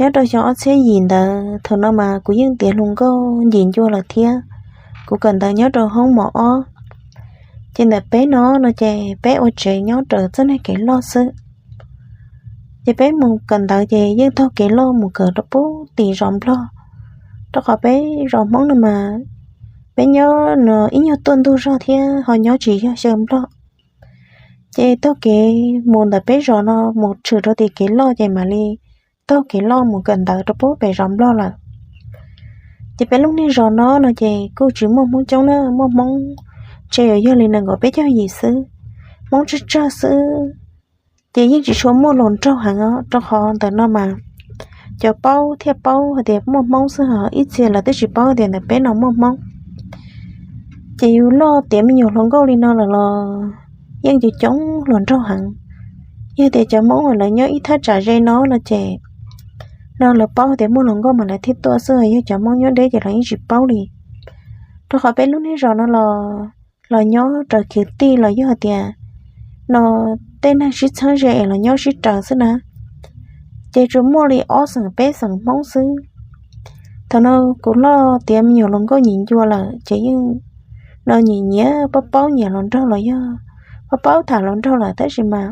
Nyob rau xyoo ob txhiab yim ntawd, thaum no mas kuv yeej tiav hluas nkauj ncim ncua lawm thiab. Kuv kawm ntawv nyob rau hoob mos ob, ces ntawm peb no no ces peb ua tsev nyob raws txoj niag kev loj xwb. Ces peb mus kawm ntawv ces yeej taug kev loj mus kawm rau pub tim zos Nplog, rau qhov peb zos Hmoob no mas peb nyob no ib nyuag tuaj ntug zog thiab ho nyob tsis yog xyaw Nplog. Ces taug kev mus ntawm peb zos no mus tshwm rau tim kev loj ces mam li taug kev loj mus kawm ntawv rau pub pem zos Nplog lawm. Ces peb lub niag zos no no ces kuj tsis muaj Hmoob coob na, muaj Hmoob ntshe yuav yog li nees nkaum peb caug yim xwb, Hmoob tsawg tsawg xwb. Ces yeej tsis tshua muaj hluas nraug heev os, rau qhov ntawm no mas cov paub thiaj paub hais tias muaj Hmoob xwb, ho ib txhia lawv twb tsis paub tias ntawm peb no muaj Hmoob. Ces yus loj tiav me nyuam hluas nkauj li no lawm los yeej coob coob hluas nraug heev. Yog tias cov Hmoob uas lawv nyob ib thaj tsam ze no no ces, no lawv paub tias muaj hluas nkauj mas lawv thiaj tuaj xwb, yog cov Hmoob nyob deb ces lawv yeej tsis paub li. Rau qhov peb lub niag zos no los, los nyob raws kwv tij los yog tias no tej neeg sib txheeb ze es los nyob sib raws xwb na, ces tsuas muaj li ob xeem peb xeem Hmoob xwb. Thaum no kuv loj tiav me nyuam hluas nkauj ncim ncua lawm ces yeej no nyiam nyiam paub paub nyiam hluas nraug los yog paub paub tham hluas nraug lawm, tab sis mas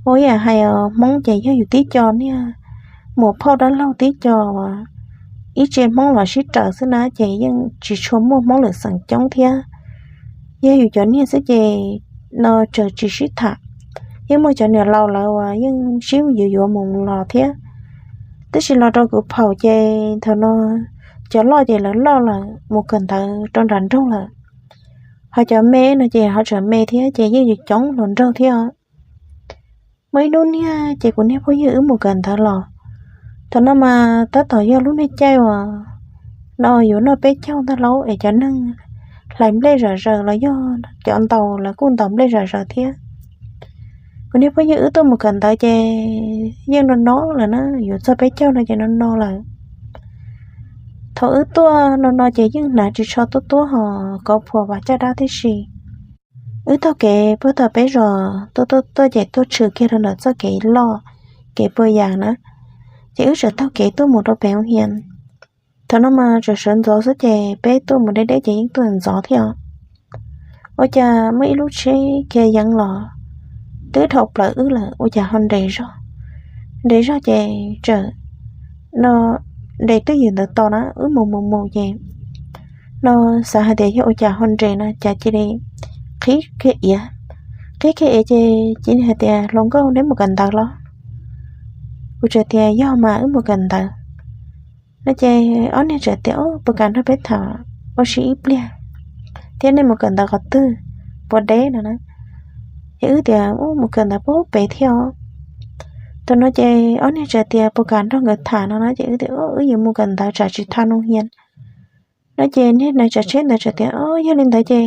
ua yam hais os, Hmoob ces yog yus tib co niag muam phauj dab laug tib co uas ib tse Hmoob los sib raws xwb na, ces yeej tsis tshua muaj Hmoob lwm xeem coob thiab. Yog yus cov niag xwb ces no tseem tsis sib tham, yeej muaj cov niam laus lawv uas yeej sib yuav yuav mus los thiab. Tab sis los rau kuv phaum ces thaum no cov loj ces lawv loj lawm mus kawm ntawv rau nram nroog lawm, ho cov me no ces ho tseem me thiab ces yeej yuav coob hluas nraug thiab. Muaj ib hnub niag ces kuv niag phooj ywg wb mus kawm ntawv los, thaum no mas tab tom yog lub niag caij uas no yuav noj peb caug ntag lauj, es cov neeg hlais nplej zom zaws los yog cov ntaus lawv kuj ntaus nplej zom zaws thiab. Kuv niag phooj ywg wb tuaj mus kawm ntawv ces yeej no no lawm na, yuav txog peb caug no ces no no lawm. Thaum wb tuaj no no ces yeej hnav ris tsho tuab tuab ho kauv phuas vas caj dab tib si. Wb taug kev puag tom peb zos tuaj tuaj tuaj ces tuaj tshwm kiag rau ntawm txoj kev loj, kev puas yas na, ces wb txawm taug kev tuaj mus rau pem hoo hias. Thaum no mas tseem sawv ntxov xwb ces peb tuaj mus deb deb ces yeej tuaj ntxov thiab os. Ua cas muaj ib lub tsheb khiav yeev los twb dhau plaws wb lawm, ua cas ho nres zog, nres zog ces txawm no nres twj ywm ntawd tos na, wb mus mus mus ces no xav hais tias yog ua cas ho nres no cas cia li qhib kiag iav, qhib kiag iav ces cia li hais tias, hluas nkauj, neb mus kawm ntawv los? Kuv txawm tias yog mas, wb mus kawm ntawv no ces ob niag txawm tias, puas kam nrog peb tham ua si ib pliag thiab, nej mus kawm ntawv qhov twg, puas deb no na? Ces wb tias, mus kawm ntawv puag pem thiab os. Thaum no ces ob niag txawm tias puas kam nrog nkawd tham no na, ces wb tias wb yuav mus kawm ntawv tsam tsis tau noo hias no ces niag nais tsav tsheb ntawd txawm tias, yog li ntawd ces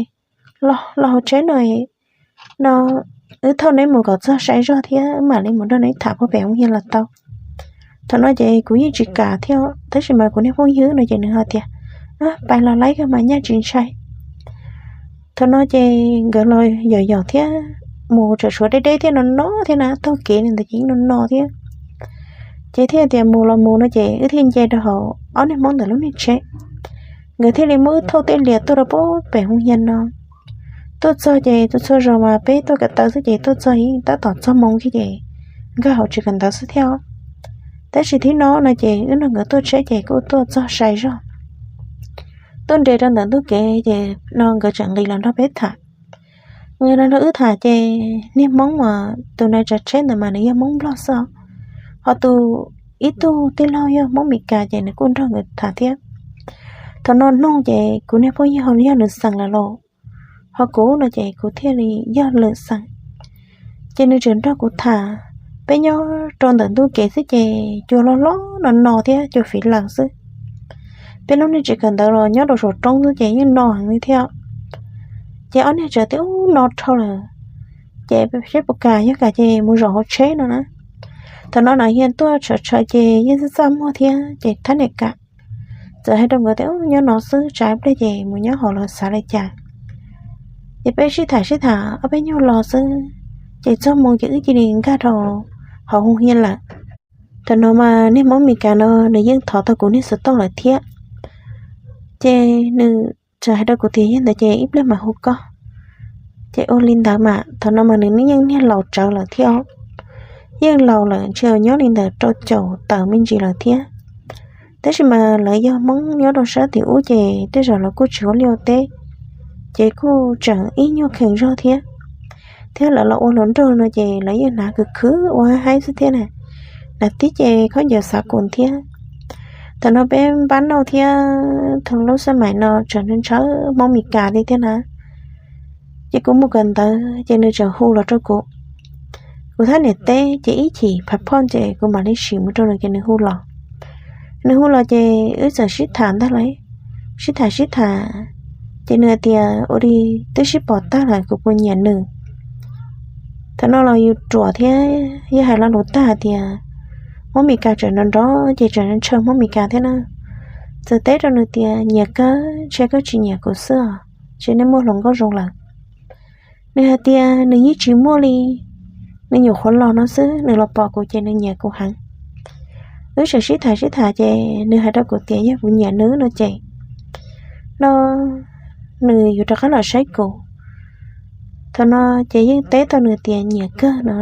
los, los hauv tsheb no, no wb thauj neb mus kom txog sai zog thiab wb mam li mus nrog neb tham puag pem hoo hias los tau. Thaum no ces kuv yeej tsis kam thiab, tab sis mas kuv niag phooj ywg no ces nws hais tias, pais los laib kawg mas nyaj tsis ntshai. Thaum no ces nkawd los yom yom thiab, mus tseem suav deb deb thiab no no thiab na, taug kev li ntawd ces yeej no no thiab. Ces thiaj tias mus los mus no ces wb thiaj nce rau hauv ob niag Hmoob ntawm lub niag tsheb, nkawd thiaj li muab wb thauj tej lias tuaj rau puag pem hoo hias no. Tuaj txog ces txhua txhua zaus mas peb tuaj kawm ntawv xwb ces tuaj txog yeej tab tom txog moo thiab ces nkag hauv tsev kawm ntawv xwb thiab. Tab sis thib no no ces wb nrog nkawd tuaj tsheb ces kuj tuaj txog sai zog. Tuaj nres rau ntawm ntug kev ces no nkawd tseem nqis los nrog peb tham. Nqis los nrog wb tham ces niag Hmoob uas tus nais tsav tsheb ntawd mas nws yog Hmoob Nplog xwb, ho tus ib tug tij laug yog Hmoob Mes Kas ces nws kuj nrog nkawd tham thiab. Thaum no noog ces kuv niag phooj ywg ho yog lwm xeem lawm lauj, ho kuv no ces kuv thiaj li yog lwm xeem. Ces nws tseem nrog kuv tham, peb nyob rau ntawm ntug kev xwb ces cua loj loj no no thiab cua fiv laws xwb. Peb lub niag tsev kawm ntawv los nyob rau saum roob xwb ces yeej no heev li thiab. Ces ob niag txawm tias, ub, no dhau lawm, ces seb puas kam, yog kam ces mus zaum hauv tsheb no na. Thaum no na Hias tuaj tshawm tshawm ces yeej txaj txaj muag thiab ces thab niam kam txawm hais rau nkawd tias, nyob no xwb tsam ib pliag ces mus nyob hauv los xav li cas. Ces peb sib tham sib tham ob peb nyuag lo xwb, ces txog moo ces wb cia li nkag rau hauv hoo hias lawm. Thaum no mas niag Hmoob Mes Kas no nws yeej thov tau kuv niag xov tooj lawm thiab, ces nws txawm hais rau kuv tias yog ntawd ces ib pliag mam hu koj. Ces ua li ntawd mas thaum no mas nws yeej niag laus tsawv lawm thiab os. Yeej laus lawm ntshe nyob li ntawm rau caum tawm me ntsis lawm thiab. Tab sis mas lawv yog Hmoob nyob rau sab tim ub ces tej zaum lawv kuj tsis ua liaj ua teb, ces kuj tseem ib nyuag kheev zog thiab. Thiab lawv los ua hluas nraug no ces lawv yeej hnav khwv khwv ua haib xwb thiab na, hnav tib ce khaub ncaws xav kuv thiab. Thaum no peb npab nauj thiab thaum lub xab maim no tseem ntshaw Hmoob Mes Kas li thiab na. Ces kuv mus kawm ntawv ces nws tseem hu los rau kuv. Kuv thab niam teb ces ib chim phav phoj ces kuv mam li sim mus rau nws ces nws hu los. Nws hu los ces wb txawm sib tham ntag lauj, sib tham sib tham, ces nws hais tias ua li twb sib pom tag lawm kuv puas nyiam nws. Thaum no los yus ruam thiab yog hais lo lus tag hais tias Hmoob Mes Kas tseem nrov nrov ces tseem ntshaw Hmoob Mes Kas thiab na. Txawm teb rau nws tias nyiam kawg, ntshe koj tsis nyiam kuv xwb os, ntshe nej muaj hluas nkauj zoo lawm. Nws hais tias nws yeej tsis muaj li, nws nyuam qhuav los no xwb nws los pom kuv ces nws nyiam kuv heev. Wb tseem sib tham sib tham ces nws hais rau kuv tias yog kuv nyiam nws no ces no nws yuav rov qab los saib kuv. Thaum no ces yeej teb tau nws tias nyiam kawg no.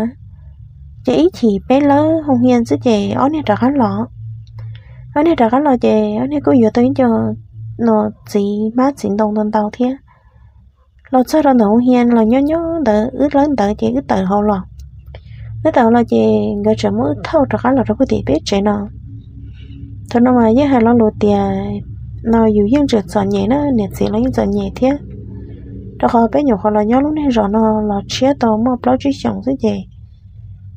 Ces ib chim peb lawb hoo hias xwb ces ob niag rov qab los. Ob niag rov qab los ces ob niag kuj yuav tau ib co no txiv hmab txiv ntoo ntau ntau thiab. Los txog rau ntawm hoo hias los nyob nyob ntawd wb lawb ntawd ces wb tawm hauv los. Wb tawm hauv los ces nkawd tseem muab wb thauj rov qab los rau puag tim peb tsev no. Thaum no mas yeej hais lo lus tias no yus yeej tseem txom nyem na, niam txiv los yeej txom nyem thiab, rau qhov peb nyuam qhuav los nyob lub niag zos no los tshiab tau muaj plaub tsib xyoos xwb ces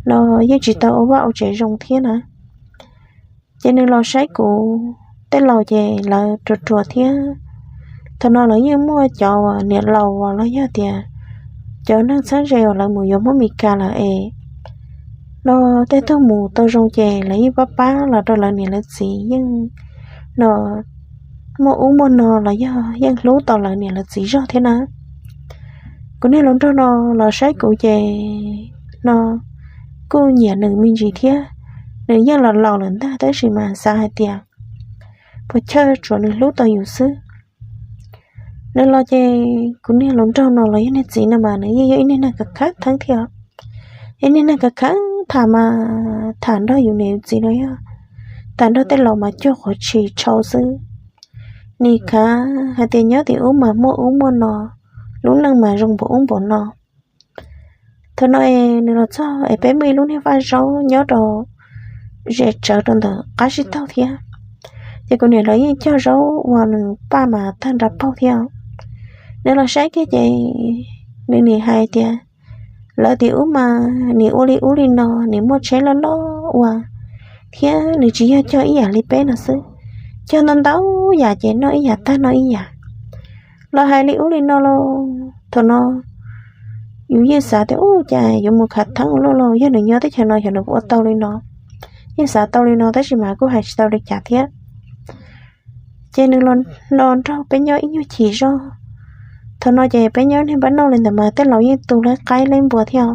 no yeej tsis tau ua vaj ua tsev zoo thiab na. Ces nws los saib kuv, tej laus ces lawv ruam ruam thiab. Thaum no lawv yeej muaj cov niam laus uas los yog tias cov neeg txheeb ze uas lawv mus yuav Hmoob Mes Kas lawm es no tej tug mus tau zoo ces lawv yeej pab pab los rau lawv niam lawv txiv yeej no muaj ub muaj no los yog yeej hlub tau lawv niam lawv txiv zog thiab na. Kuv niag hluas nraug no los saib kuv ces no kuj nyiam nws me ntsis thiab. Nws yeej los laus lawm ntag tab sis mas xav hais tias puas chawj tsuav nws hlub tau yus xwb. Nws los ces kuv niag hluas nraug no los yog niag txiv no mas nws yeej yog ib niag neeg khav khav theeb thiab. Ib niag neeg khav khav, tham mas tham nrog yus niam yus txiv no yog tham nrog tej laus mas cuag quav tshis tshau xwb. Nim khav hais tias nyob tim ub mas muaj ub muaj no, lub neej mas zoo npaum ub npaum no. Thaum no es nws los txog es peb muaj ib lub niag vaj zaub nyob rau ze tsawv rau ntawm qab sib taug thiab. Ces kuv niam lawv yeej cog zaub uas nws paj mas tag nrho paug thiab. Nws los saib kiag ces nws nim hais tias lawv tim ub mas nim ua li ub li no, nim muaj tsheb loj loj ua, thiab nws tsis yog cog ib yam li peb no xwb, cog ntau ntau yam ces noj ib yam tag noj ib yam. Los hais li ub li no los thaum no yus yeej xav tias ub cas yuav mus khav theeb ua luaj lauj, yog nws nyob teb chaws no xyov nws puas ua tau li no. Yeej xav tau li no tab sis mas kuj hais tsis tau li cas thiab. Ces nws los no nrog peb nyob ib nyuag chim zog. Thaum no ces peb nyob niag npab nauj li ntawd mas tej laus yeej tu lawv qaib lawv npua thiab.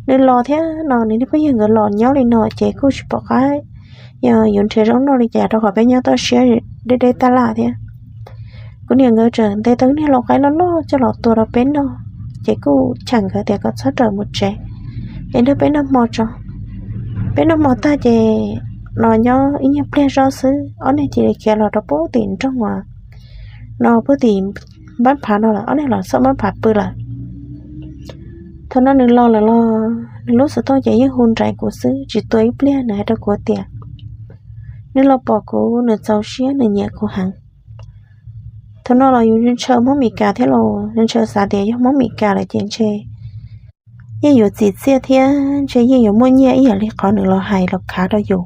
Nws los thiab no nws niag phooj ywg nkawd los nyob li no ces kuj tsis pom qab yog yuav nrhiav zaub noj li cas rau qhov peb nyob toj siab deb deb tab laj thiab. Kuv niam nkawd tseem ntes tau niag lau qaib loj loj coj los tua rau peb noj, ces kuj cheem nkawd tias kom txhob rawm mus tsev, es nrog peb noj hmo tso. Peb noj hmo tag ces los nyob ib nyuag pliag zoj xwb ob niag cia li khiav los rau puag tim nroog uas no puag tim npab phav no lawm, ob niag los txoj npab phav pw lawm. Thaum no nws los lawm los nws lub xov tooj ces yeej hu nraim kuv xwb, tsis tua ib pliag nws hais rau kuv tias nws los pom kuv nws txaus siab nws nyiam kuv heev. Thaum no los yus ntshaw Hmoob Mes Kas thiab los ntshaw xav tias yog Hmoob Mes Kas lawm ces ntshe yeej yuav txim txiaj thiab ntshe yeej yuav muaj nyiaj ib yam li qhov nws los hais los khav rau yus.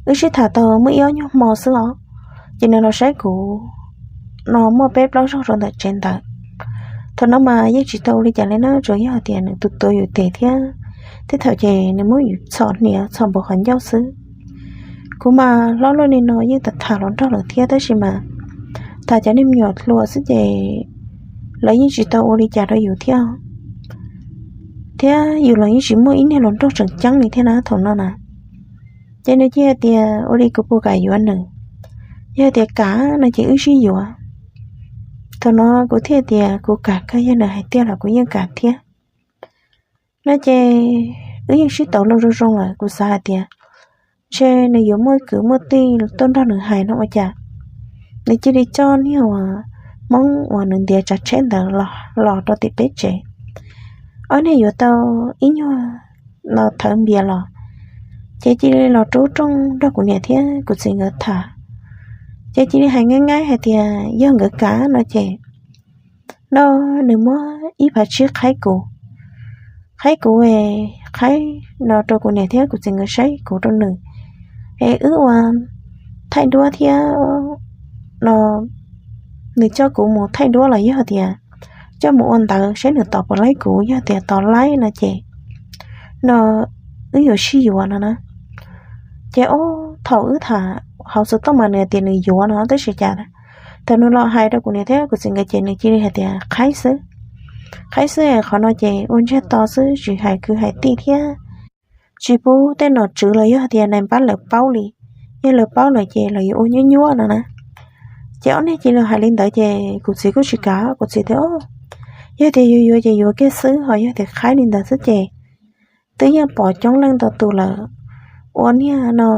Wb sib tham tau muaj ib ob nyuag hmo xwb os, ces nws los saib kuv no muaj peb plaub zaug rau ntawm tsev ntawd. Thaum no mas yeej tsis tau ua li cas li na, tsuas yog tias nws tus tuav yus tes thiab, tej thaum ces nws muab yus txhom hniav txhom npuas qhov ncauj xwb. Kuv mas hlob luaj li no yeej tham tham hluas nraug lawm thiab tab sis mas tham cov niag me nyuam hluas xwb ces lawv yeej tsis tau ua li cas rau yus thiab. Thiab yus los yeej tsis muaj ib niag hluas nraug tseem ceeb li thiab na thaum no na. Ces nws cia hais tias, ua li kuv puas kam yuav nws? Yog tias kam no ces wb sib yuav. Thaum no kuv thiaj tias kuv kam kawg, yog nws hais tiag los kuv yeej kam thiab no ces wb yeej sib tau lus zoo zoo lawm. Kuv xav hais tias ntshe nws yuav muaj kwv muaj tij tuaj nrog nws hais no ua cas nws cia li coj niag uas Hmoob uas nws ntiav tsav tsheb ntawd los rau tim peb tsev. Ob niag yuav tau ib nyuag no thawv npias los, ces cia li los rub rooj nrog kuv niam thiab kuv txiv nkawd tham. Ces cia li hais nqaij nqaij hais tias yog nkawd kam no ces no nws muab ib phav tsib qhaib kuv, qhaib kuv, qhaib no rau kuv niam thiab kuv txiv nkawd saib, kuv rau nws, es wb ua thaij duab thiab no. Nws coj kuv mus thaij duab los yog tias coj mus ua ntawv saib nws tos puas laib kuv, yog tias tos laib no ces no wb yuav sib yuav no na. Ces ob thaum wb tham hauv xov tooj mas nws tias nws yuav no, tab sis cas thaum nws los hais rau kuv niam thiab kuv txiv nkawd ces nws cia li hais tias qhaib xwb, qhaib xwb. Qhov no ces ua ntsiag to xwb, tsis hais kwv hais tij thiab tsis pub tej nom tswv los yog tias nais npab lawv paub li. Yog lawv paub lawm ces lawv yuav ua nyuab nyuab no na. Ces ob niag cia li hais li ntawd ces kuv txiv kuj tsis kam, kuv txiv tias yog tias yuav yuav ces yuav kiag xwb, ho yog tias qhaib li ntawd xwb ces twb yeej pom coob leej ntau tus lawm, ua niag no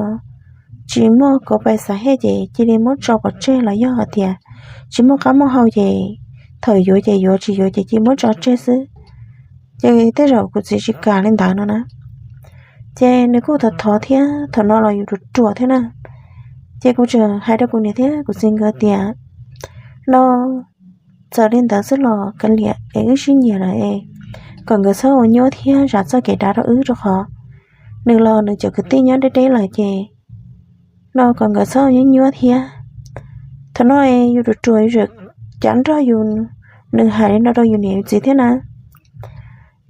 tsis muaj kauv pais xav hej ces cia li muab tso pov tseg los yog hais tias tsis muaj qab muaj hau ces thaum yuav ces yuav, tsis yuav ces cia li muab tso tseg xwb. Ces tej zaum kuv txiv tsis kam li ntawd no na. Ces nws kuj thov thov thiab, thaum no los yus ruam ruam thiab na. Ces kuv tseem hais rau kuv niam thiab kuv txiv nkawd tias no txawm li ntawd xwb los kav liam es wb sib nyiam lawm es kom nkawd txhob ua nyuab thiab zam txoj kev dav rau wb, rau qhov nws los nws cov kwv tij nyob deb deb lawm ces no kom nkawd txhob ua nyuab nyuab thiab. Thaum no es yus ruam ruam yus tseem cav nrog yus, nws hais li no rau yus niam yus txiv thiab na.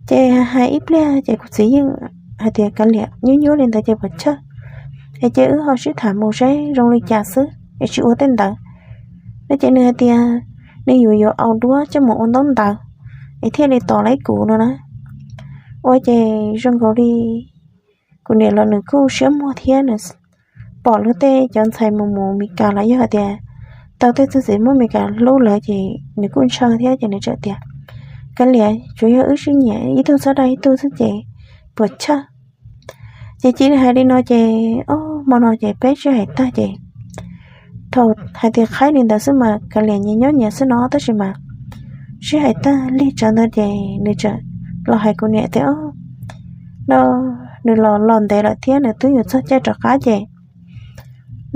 Ces hais ib pliag ces kuv txiv yeej hais tias kav liam, nyuab nyuab li ntawd ces puas chawj, es ces wb ho sib tham mus saib zoo li cas xwb es tsis ua tej ntawd no. Ces nws hais tias nws yuav yuav au duab coj mus ua ntaub ntawv es thiaj li tos laib kuv no na. Ua ces zoo nkaus li kuv niam los nws kuj siab muag thiab, nws pom luag tej cov ntxhais mus mus Mes Kas los yog hais tias tau tej txwj txiv muab Mes Kas hlub lawm ces nws kuj ntshaw thiab ces nws txawm tias kav liam, tsuas yog wb sib nyiam ib tug txhob dag ib tug xwb ces puas chawj. Ces cia li hais li no ces ob hmo no ces peb sib hais tag ces thaum hais tias qhaib li ntawd xwb mas kav liam nyias nyob nyias xwb no, tab sis mas sib hais tag lig tsawv ntawd ces nws txawm los hais kuv niam tias no nws los los ntev lawm thiab nws twb yuav txog caij rov qab ces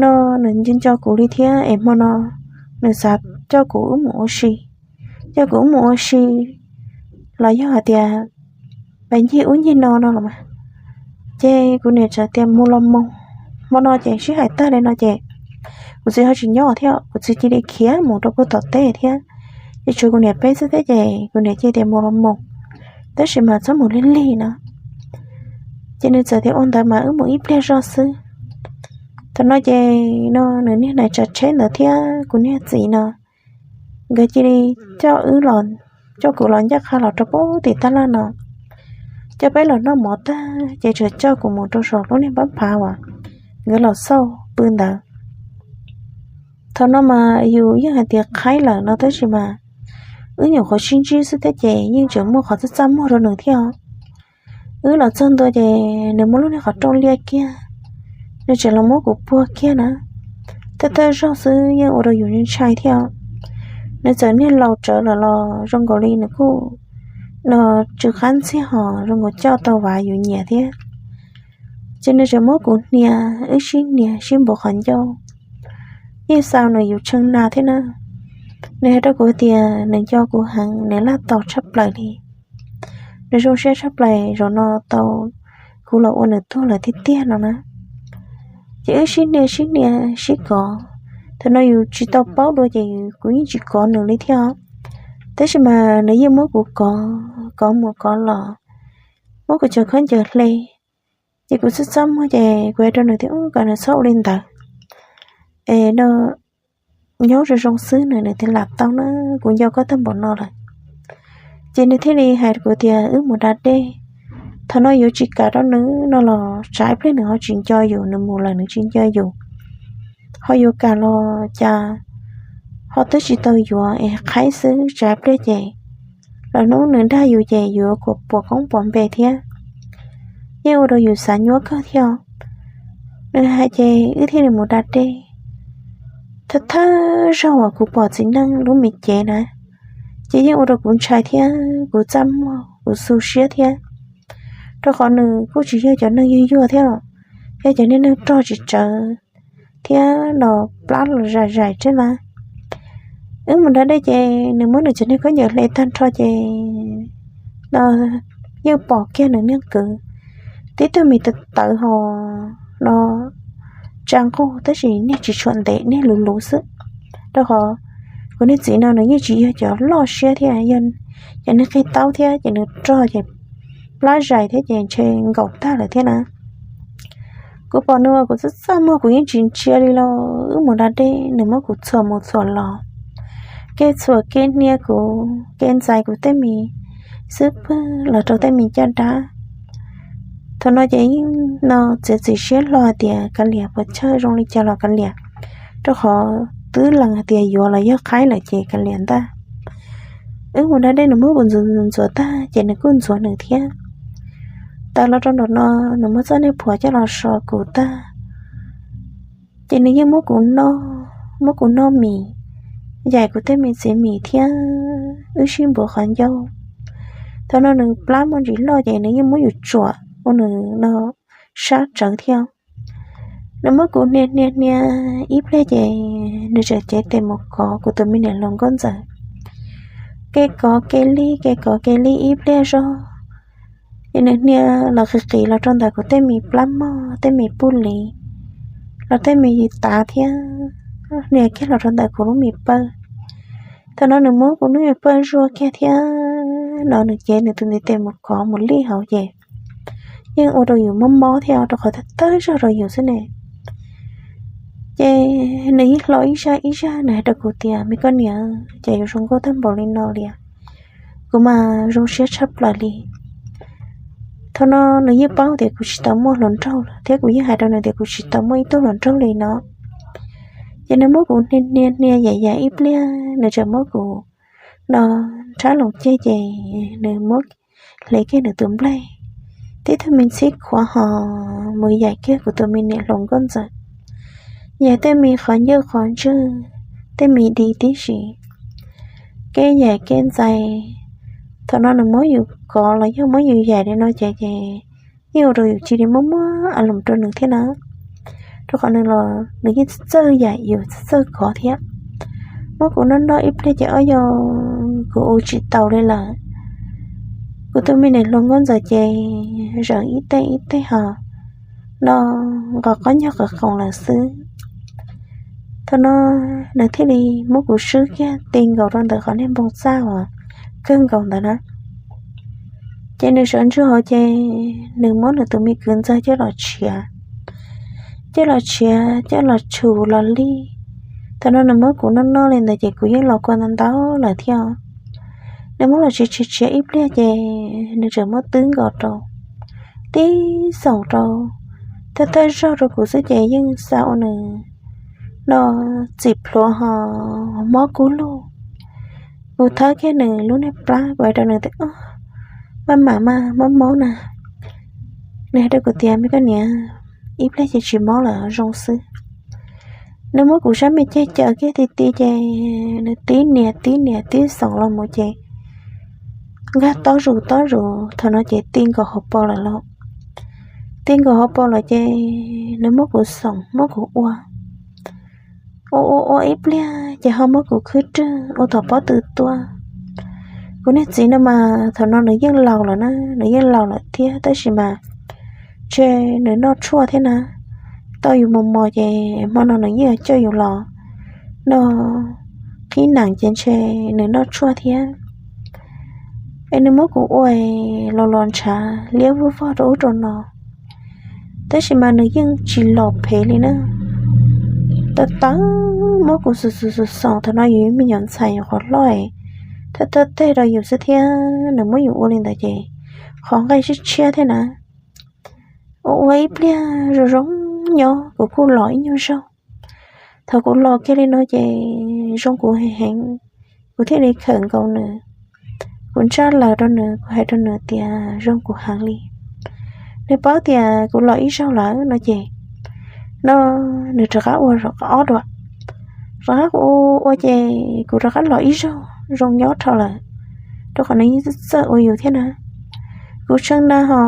no nws nco nco kuv li thiab es hmo no nws xav coj kuv wb mus ua si, coj kuv wb mus ua si los yog hais tias pab ncig ub ncig no no los mas. Ces kuv niam txawm tias mus los mus, hmo no ces sib hais tag li no ces kuv txiv ho tsis nyob thiab, kuv txiv cia li khiav mus rau puag tom teb thiab. Ces tshuav kuv niam peb xwb thiab ces kuv niam cia tias mus los mus, tab sis mas txhob mus lig lig no. Ces nws txawm tias ua ntawd mas wb mus ib pliag zog xwb. Thaum no ces no nws niag nais tsav tsheb ntawd thiab kuv niag txiv no nkawd cia li coj wb los, coj kuv los ncaj qha los rau puag tim tab laj no. Coj peb los noj mov tag ces txawm coj kuv mus rau saum lub niag npab phav uas nkawd los xauj pw ntawd. Thaum no mas yus yeej hais tias qhaib lawm no tab sis mas wb nyuam qhuav sib ntsib xwb thiab ces yeej tseem muaj qhov txaj txaj muag rau nws thiab. Wb los txog ntua ces nws muab lub niag qhov rooj liab kiag, nws tseem los muab kuv puag kiag na. Thawj thawj zaug xwb yeej ua rau yus ntshai thiab. Nws txawm niag laus tsawv lawm los zoo nkaus li nws kuj no tsw qab ntxiag ho zoo nkaus coj tau vav yus nyiam thiab. Ces nws tseem muab kuv hnia, wb sib hnia sib npuav qhov ncauj, yeej xaus nws yus tshee na thiab na. Nws hais rau kuv tias nws nco kuv heev, nws laj tau tshaj plaws li, nws zoo siab tshaj plaws zaum no tau kuv los ua nws tug lawm tiag tiag no na. Ces wb sib hnia sib hnia sib kov, thaum no yus tsis tau paub dua ces kuv yeej tsis kov nws li thiab. Tab sis mas nws yeej muab kuv kov, kov mus kov los, muab kuv cov khaub ncaws hle. Ces kuv txaj txaj muag ces kuv hais rau nws tias kom nws txhob ua li ntawd es no nyob zoo zoo xwb, nws nws thiaj lam tau na, kuv nco koj tag npaum no lawm. Ces nws thiaj li hais kuv tias wb mus da dej, Thaum no yuav tsis kam rau nws no los tsam ib pliag nws ho tsis nco yus, nws mus lawm nws tsis nco yus, ho yuav kam los cas ho twb tsis tau yuav es qhaib xwb, tsam ib pliag ces lwm hnub nws dag yus ces yuav kuas puas koob puas npe thiab, yeej ua rau yus xav nyuab kawg thiab. Nws hais ces wb thiaj li mus da dej. Thawj thawj zaug uas kuv pom txiv neej lub me cev na, ces yeej ua rau kuv ntshai thiab kuv txaj muag kuv xu siab thiab, rau qhov nws kuj tsis yog cov neeg yuag yuag thiab los yog cov niag neeg rog tsis tsawv thiab no, plab los zais zais thiab na. Wb mus da dej ces nws muab nws cov niag khaub ncaws hle tag nrho ces no yeej pom kiag nws niag kwv tib tug mis tawv tawv ho no tsa nqug tab sis niag tsis tshua ntev, niag luv luv xwb. Rau qhov kuv niag txiv no nws yeej tsis yog cov loj siab thiab, yog cov niag qig taub thiab ces nws rog ces plab zais thiab ces ntshe nkaum tag lawm thiab na. Kuv pom nws uas kuv txaj txaj muag kuv yeej tsis ntsia li los wb mus da dej, nws muab kuv txhuam mus txhuam los, kev txhuam kev hnia kuv, kev ntxais kuv tej mis xwb pwg los rau tej mis caj dab. Thaum no ces yeej no txiav txim siab hlo hais tias kav liam, puas chawj zoo li cas los kav liam, rau qhov twb lees hais tias yuav los yog qhaib lawm ces kav liam ntag. Wb mus da dej nws muab kuv ntxuav ntxuav ntxuav tag ces nws kuj ntxuav nws thiab. Tawm los rau nraum no, nws muab txoj niag phuam coj los so kuv tag, ces nws yeej muab kuv noj, muab kuv noj mis, yaim kuv tej me txiv mis thiab wb sib npuav qhov ncauj. Thaum no nws plab muaj ntsis loj ces nws yeej muab yus tsuam ua nws no sab tsawv thiab. Nws muab kuv hnia hnia hnia ib pliag ces nws txawm cev tes mus kov kuv tus me niam hluas nkauj ntxawm. Kev kov kev lig, kev kov kev lig ib pliag zog, ces nws hnia los qis qis los rau ntawm kuv tej me plab mog, tej me puj lis, los tej me tav thiab, hnia kiag los rau ntawm kuv lub me pawg. Thaum no nws muab kuv lub me pawg zuaj kiag thiab no nws cev nws tus ntiv tes mus kov mus lij hauv ces yeej ua rau yus mob mob thiab rau qhov thawj thawj zaug rau yus xwb ne. Ces nws yeej hlo ib zaj ib zaj, nws hais rau kuv tias, me koj niam, cas yuav zoo nkauj tag npaum li no li, kuv mas zoo siab tshaj plaws li. Thaum no nws yeej paub tias kuv tsis tau muaj hluas nraug thiab kuv yeej hais rau nws tias kuv tsis tau muaj ib tug hluas nraug li no. Ces nws muab kuv hnia hnia hnia yaim yaim ib pliag, nws txawm muab kuv no nrhab loo ceg ces nws muab hle kiag nws tus nplaig, tib tug me ntxhib khuav ho mus yaim kiag kuv tus me niam hluas nkauj ntxawm, yaim tej me qhov ncauj qhov ntswg, tej me di tib si, kev yaim kev ntxais. Thaum no nws muab yus kov los yog muab yus yaim li no ces, ces yeej ua rau yus cia li muaj muaj a loos rau nws thiab na. Rau qhov nws los nws yeej txawj yaim yus txawj kov thiab. Muab kuv noj noj ib pliag ces ob yog kuv ua tsis taus li lawm. Kuv tus me niam hluas nkauj ntxawm ces zaum ib teg ib teg ho no nqos qab nyog qas qoos lawm xwb. Thaum no nws thiaj li muab kuv swb kiag ti nkaus rau ntawm qhov niag npoo txaj uas kawg nkaus ntawd na. Ces nws sawv ntsug hauv ces nws muab nws tus me kwv ntxawg coj los tshiav, coj los tshiav coj los tshum los li. Thaum no nws muab kuv noj noj li ntawd ces kuv yeej los kua ntau ntau lawm thiab. Nws muab los tshiav tshiav tshiav ib pliag ces nws tseem muab twb nkaus rau, tib xoom rau, thawj thawj zaug rau kuv xwb ces yeej xa ua nws no txim plhuav ho mob kub lug. Kuv thawb kiag nws lub niag plab, kuv hais rau nws tias, maj mam mas mob mob na. Nws hais rau kuv tias, me koj niam, ib pliag ces tsis mob lawm, zoo xwb. Nws muab kuv sab me ceg caws kiag ti ti ces nws tib nias tib nias tib xoom los mus ces nkag tob zus tob zus, thaum no ces ti nkaus hauv paus lawm lauj. Ti nkaus hauv paus lawm ces nws muab kuv xoom muab kuv ua, ua ua ua ib pliag ces ho muab kuv khwb rwg ua tom pob tw tuaj. Kuv niag txiv no mas thaum no nws yeej laus lawm na, nws yeej laus lawm thiab tab sis mas ntshe nws noj tshuaj thiab na. Tau yus mos mos ces hmo no nws yeej coj yus los no qhib nees ces ntshe nws noj tshuaj thiab. Es nws muab kuv ua los los ntshav liab vog vog rau ub rau no, tab sis mas nws yeej tsis los phem li na. Tawv tawv muab kuv xus xus xus xoos, thaum no yus me nyuam ntxhais nyuam qhuav hlob, thawj thawj teg rau yus xwb thiab nws muab yus ua li ntawd ces qhov nqaij tshiab tshiab thiab na. Ua ua ib pliag zoo zoo nyob kuv kuj los ib nyuag zaug. Thaum kuv los kiag li no ces zoo kuv heev heev, kuv thiaj li khawm nkaus nws. Kuv ntsaj laws rau nws, kuv hais rau nws tias zoo kuv heev li. Nws paub tias kuv los ib zaug lawm no ces no nws rov qab ua ob dua. Rov qab kuv ua ces kuv rov qab los ib zaug zoo nyob dhau lawm, rau qhov nws yeej txawj ua yus thiab na. Kuv tsheej na ho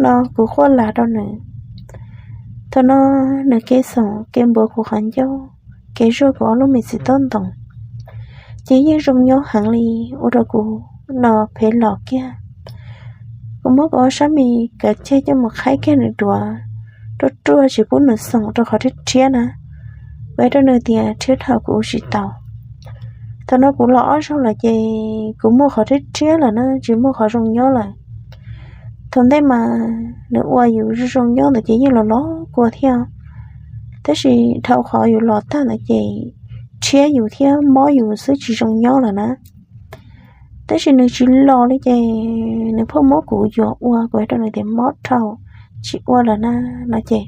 no kuv quaj las rau nws. Thaum no nws kev xoom kev npuav kuv qhov ncauj, kev zuaj kuv ob lub me txiv tob ntoos, ces yeej zoo nyob heev li, ua rau kuv no phev los kiag. Kuv muab kuv ob sab me kav ceg coj mus qhaib kiag nws duav, ruaj ruaj tsis pub nws xoom rau qhov rhiab rhiab na. Kuv hais rau nws tias rhiab dhau kuv ua tsis tau. Thaum no kuv los ob zaug lawm ces kuv muaj qhov rhiab rhiab lawm na, tsis muaj qhov zoo nyob lawm. Thaum ntej mas nws ua yus zoo zoo nyob ntawd ces yeej los los kua thiab, tab sis dhau qhov yus los tag ntawd ces rhiab yus thiab mob yus xwb tsis zoo nyob lawm na. Tab sis nws tsis los li ces nws pheej muab kuv yuam ua, kuv hais rau nws tias mob dhau tsis ua lawm na no ces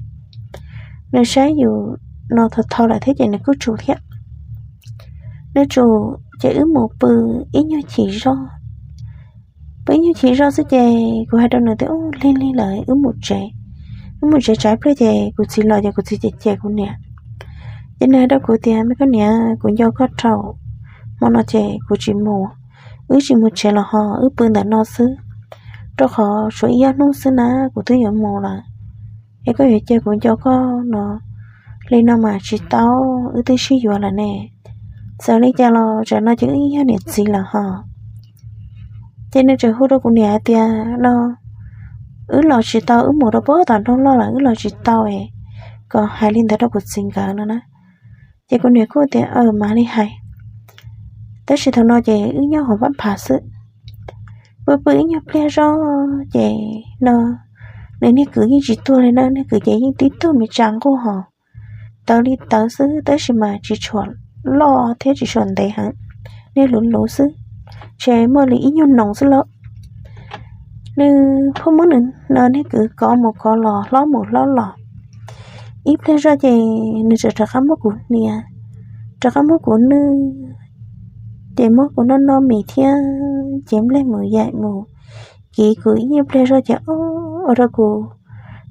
nws saib yus no thaum thaum lawm thiab ces nws kuj tsum thiab. Nws tsum ces wb mus pw ib nyuag chim zoj. Pw ib nyuag chim zoj xwb ces kuv hais rau nws tias ub lig lig lawm wb mus tsev. Wb mus tsev tsam ib pliag ces kuv txiv los ces kuv txiv cem cem kuv niam. Ces nws hais rau kuv tias me koj niam, kuv nco koj dhau, hmo no ces kuv tsis mus, wb tsis mus tsev los ho wb pw ntawm no xwb, rau qhov tshuav ib ob hnub xwb na kuv twb yuav mus lawm. Es koj yuav cia kuv nco koj no li no mas tsis tau, wb twb sib yuav lawm ne. Txawm li cas los tsam no ces wb yog niam txiv lawm ho. Ces nws tseem hu rau kuv niam hais tias no wb los tsis tau, wb mus rau pem tom nroog loj lawm wb los tsis tau es kom hais li ntawd rau kuv txiv nkawd no na. Ces kuv niam kuj tias aw mam li hais. Tab sis thaum no ces wb nyob hauv npab phav xwb. Pw pw ib nyuag pliag zoj ces no nws niag kwv yeej tsis tuag li na, niag kwv ces yeej tib tug me tsa nquj ho tawv li tawv xwb tab sis mas tsis tshua loj thiab tsis tshua ntev heev, niag luv luv xwb, ntshe muaj li ib nyuag noos xwb lauj. Nws pheej muab nws no niag kwv kov mus kov los hlob mus hlob los. Ib pliag zoj ces nws txawm rov qab muab kuv hnia, rov qab muab kuv nwj, ces muab kuv noj noj mis thiab ces nplej mus yaim mus kiv kuv ib nyuag pliag zoj ces ua rau kuv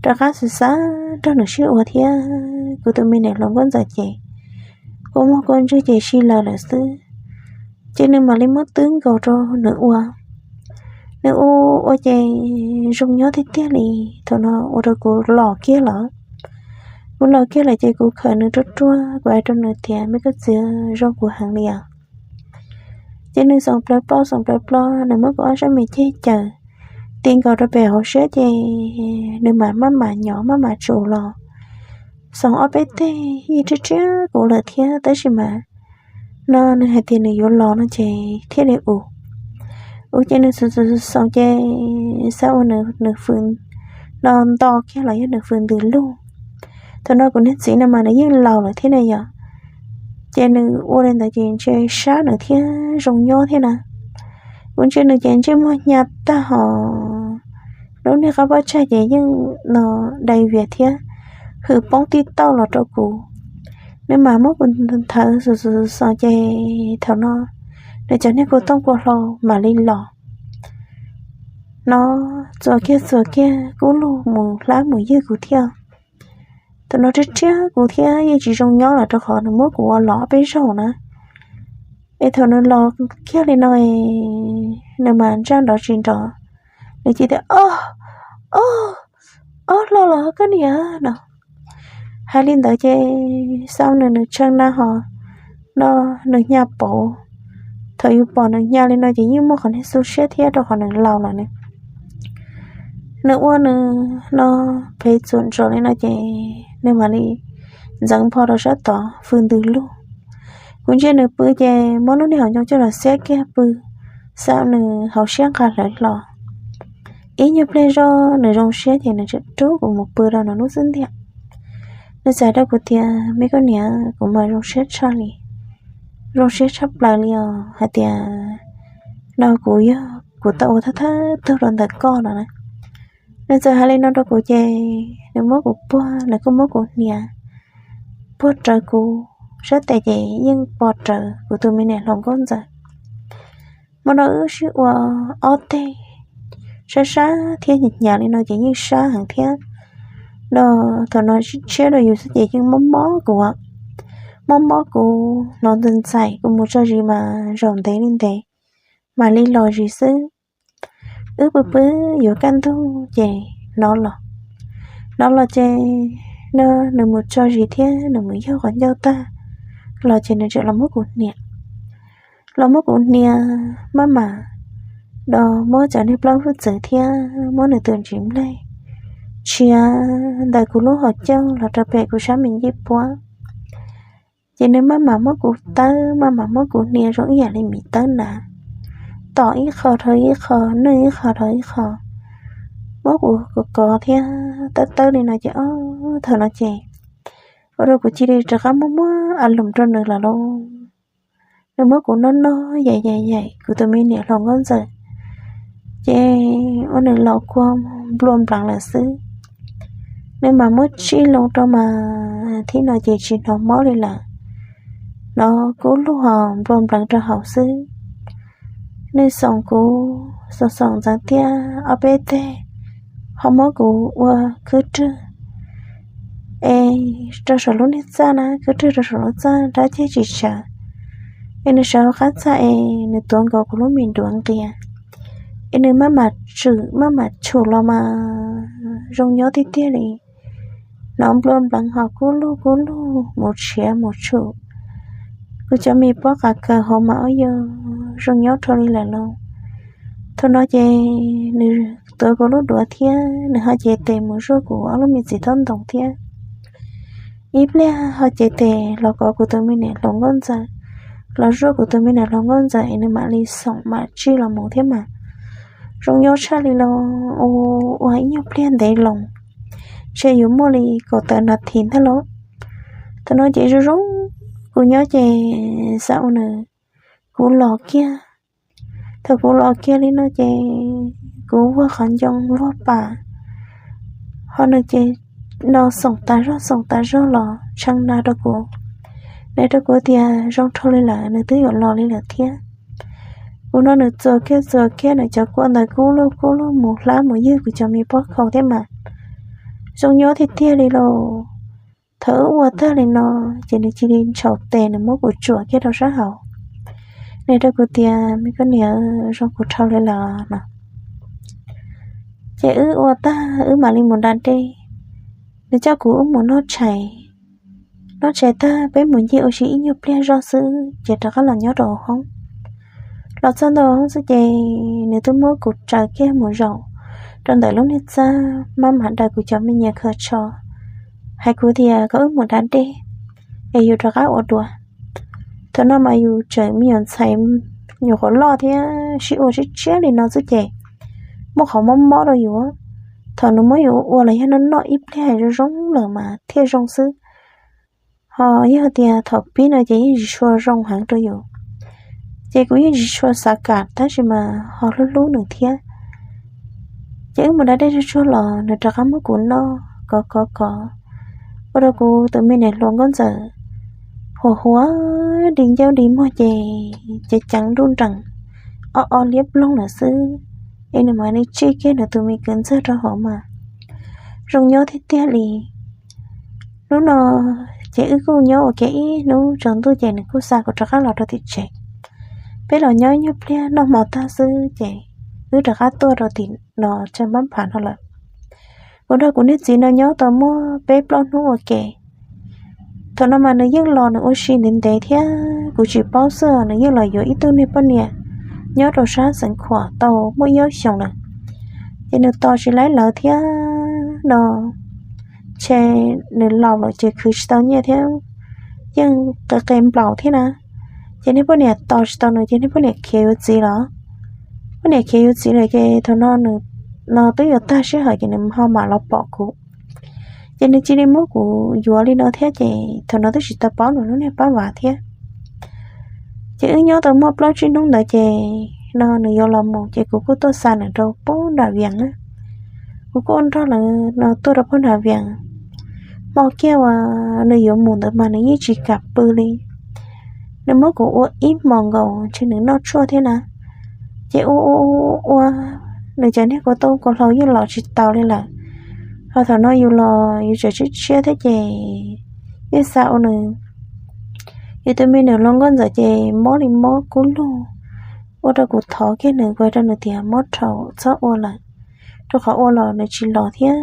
rov qab xav xav nrog nws sib ua thiab kuv tus me niam hluas nkauj ntxawm ces kua muag kua ntswg ces si lawm lawm xwb. Ces nws mam li muab twb nkaus rau nws ua. Nws ua ua ces zoo nyob tiag tiag li. Thaum no ua rau kuv los kiag lawm. Kuv los kiag lawm ces kuv khawm nws ruaj ruaj, kuv hais rau nws tias me koj txiv, zoo kuv heev li os. Ces nws xoom plaws plob xoom plaws plob, nws muab kuv ob sab me ceg caws ti nkaus rau pem hauv siab ces nws mam maj mam nyob maj mam tsum los. Xoom ob peb teg yeej rhiab rhiab kuv lawm thiab tab sis mas no nws hais tias nws yuav los no ces thiaj li ua. Ua ces nws xoom xoom xoom ces xav ua nws nws fws no nto kiag los yog nws fws ntws lug. Thaum no kuv niag txiv no mas nws yeej laus lawm thiab na yom. Ces nws ua li ntawd ces ntshe sab nws thiab zoo nyob thiab na. Kuv ntsia nws ces ntsej muag hnyav tag hos lub niag qab pob tsaig ces yeej no dai vias thiab hwm poob tib tauj los rau kuv. Nws mam muab kuv nthawv xus xus xus ces thaum no nws cov niag kua tooj kua hlau mam li los no txuas kiag txuas kiag kub lug mus hlab mus ywg kuv thiab. Thaum no rhiab rhiab kuv thiab yeej tsis zoo nyob lawm rau qhov nws muab kuv ua los peb zaug na. Es thaum nws los kiag li no nws mas ntsaj nrov tsis nrov, nws cia tias ob ob ob hlo los koj niam no. Hais li ntawd ces xav nws nws tsheej na ho no nws hnyav pauv. Thaum yus pom nws hnyav li no ces yeej muaj qhov niag xu siab thiab rau qhov nws laus lawm ne. Nws ua nws no phem txuam ntsos li no ces nws mam li ntxeev npho rau sab tod fws ntws lug. Kuv ntsia nws pw ces muab lub niag hauv ncoo coj los xiab kiag pw, xav nws hauv siab nqa hlawv hlo. Ib nyuag pliag zoj nws zoo siab ces nws tseem rub kuv mus pw rau nws lub xub ntiag. Nws txawm hais rau kuv tias me koj niam, kuv mas zoo siab tshaj li, zoo siab tshaj plaws li os, hais tias no kuv yog kuv tau ua thawj thawj tug rau ntawm koj no na. Nws txawm hais li no rau kuv ces nws muab kuv puag, nws kuj muab kuv hnia puag rawv kuv sab tes ces yeej pom rawv kuv tus me niam hluas nkauj ntxawm. Hmo no wb sib ua ob teg sab sab thiab hnyav hnyav li no ces yeej sab heev thiab. Los thaum no tshiab rau yus xwb ces yeej mob mob kuv, mob mob kuv hnov ntxais ntxais, kuv mus tso zis mas zaum ntev li ntev mam li los zis xwb. Wb pw pw yuav kaj ntug ces hnov los, hnov los ces no nws mus tso zis thiab nws mus yaug qhov ncauj tag los ces nws tseem los muab kuv hnia, los muab kuv hnia maj mam, los muab cov niag plaub hwj txwv thiab muab nws tus ntsis nplej tshiav ntawm kuv lub hauv caug los rau pem kuv sab me ncej puab. Ces nws maj mam muab kuv tawb, maj mam muab kuv hnia zoo ib yam li miv tawb nas, tom ib qho dhau ib qho, nwj ib qho dhau ib qho, muab kuv kov kov thiab tawb tawb li no ces ob thaum no ces ua rau kuv cia li rov qab muab muab a loos rau nws lawm lauj. Nws muab kuv noj noj yaim yaim yaim kuv tus me niam hluas nkauj ntxawm, ces ua nws los kua nplua npleev lawm xwb. Nws mam muab tsij loo rau mas thib no ces tsis hnov mob li lawm, hnov kub lug ho nplua npleev rau hauv xwb. Nws xoom kuv xoom xoom ntxeev tiaj ob peb teg, ho muab kuv ua khwb rwg es rau saum lub niag txaj na, khwb rwg rau saum lub txaj nrab ceg tsis tsawv. Es nws sawv hauv qab txaj es nws tuav nkaus kuv lub me duav nqia, es nws maj mam tswm maj mam tshum los mas zoo nyob tiag tiag li. Hnov nplua npleev ho kub lug kub lug mus tshiav mus tshum kuv cov me pob qa kaws hauv mas ua yog zoo nyob rau li lawm lauj. Thaum no ces nws tuav kuv lub duav thiab nws ho cev tes mus zuaj kuv ob lub me txiv taub ntoos thiab. Ib pliag ho cev tes los kov kuv tus me niam hluas nkauj ntxawm, los zuaj kuv tus me niam hluas nkauj ntxawm es nws mam li xoom mam tsij los mus thiab mas zoo nyob tshaj li los ua ib nyuag pliag ntev loo, ntshe yuav muaj li kaum tawm nas this ntag lauj. Thaum no ces zoo zoo kuv nyob ces xav ua nws, kuv los kiag. Thaum kuv los kiag li no ces kuv vuag qhov ncoo vuag pas, ho nws ces no xoom tas zog xoom tas zog los tshee na rau kuv. Nws rau kuv tias zoo dhau li lawm, nws twb yuav los li lawm thiab. Kuv no nws txuas kiag txuas kiag nws cov kua ntawd kub lug kub lug mus hlab mus ywg kuv cov me pob khau thiab mas zoo nyob tiag tiag li lauj. Thaum wb ua tag li no ces nws cia li ntshaus tes nws muab kuv tsuam kiag rau sab hauv. Nws rau kuv tias me koj niam, zoo kuv dhau li lawm no. Ces wb ua tag wb mam li mus da dej. Nws coj kuv wb mus noj tshais, noj tshais tag peb mus ncig ua si ib nyuag pliag zog xwb ces rov qab los nyob rau hauv hoob. Los txog ntua hauv hoob xwb ces nws twb muab kuv tsaws kiag mus zaum rau ntawm lub niag txaj maj mam daws kuv cov me nyias khaws tsho, hais kuv tias kom wb mus da dej es yus rov qab ua dua. Thaum no mas yus tseem me nyuam ntxhais nyuam qhuav loj thiab sib ua tshiab tshiab li no xwb ces muaj qhov mob mob rau yus. Thaum nws muab yus ua los yog noj noj ib pliag zoo zoo lawm mas thiaj zoo xwb. Ho yog tias thaum pib no ces yeej tsis tshua zoo heev rau yus, ces kuv yeej tsis tshua xav kam tab sis mas ho hlub hlub nws thiab. Ces wb mus da dej tsuag tsuag los nws rov qab muab kuv noj kov kov kov, ua rau kuv tus me niam hluas nkauj ntxawm huam huam di ncauj di muag ces ceev ceev nruj nreem, o o liab ploog lawm xwb. Es nws mam li tsij kiag nws tus me kwv ntxawg rau hauv mas zoo nyob tiag tiag li. Hnub no ces wb kuj nyob ua ke ib hnub tsaus ntuj ces nws kuj xa kuv rov qab los rau tim tsev. Peb los nyob ib nyuag pliag noj hmo tag xwb ces wb rov qab tuaj rau tim no tsev npab phav no lawm. Kuv nrog kuv niag txiv no nyob tau muaj peb plaub hnub ua ke. Thaum no mas nws yeej los nws ua si ntev ntev thiab kuv tsis paub xwb, nws yeej los yuav ib tug niag poj niam nyob rau sab xeev khuam tau muaj ib ob xyoos lawm. Ces nws tos tsis laib lawv thiab no, ntshe nws laus lawm ces khwv tsis tau nyiaj thiab, yeej qe qe nplaum thiab na. Ces niag poj niam tos tsis tau nws ces niag poj niam khiav yuav txiv lawm. Poj niam khiav yuav txiv lawm ces thaum no nws no twb yuav tag sij hawm ces nws ho mam los pom kuv. Ces nws cia li muab kuv yuav li no thiab ces thaum no twb tsis tau paub nws lub niag pab vam thiab. Ces wb nyob tau muaj plaub tsib hnub ntawd ces no nws yuav los mus ces kuv kuj tuaj xa nws rau pub nram Vias na. Kuv kuj ua nrog lawv no tuaj rau pub nram Vias. Hmo kiag uas nws yuav mus ntawd mas nws yeej tsis kam pw li. Nws muab kuv ua ib hmos nkaus ntshe nws noj tshuaj thiab na. Ces ua ua ua, nws cov niag kua tub kua hlau yeej los tsis tau li lawm. Ho thaum no yus los yus tseem tshiab tshiab thiab ces yeej xa ua nws. Yus tus me nus hluas nkauj ntxawm ces mob li mob kub lug, ua rau kuv thov kiag nws, kuv hais rau nws tias mob dhau txhob ua lawm, rau qhov ua los nws tsis los thiab.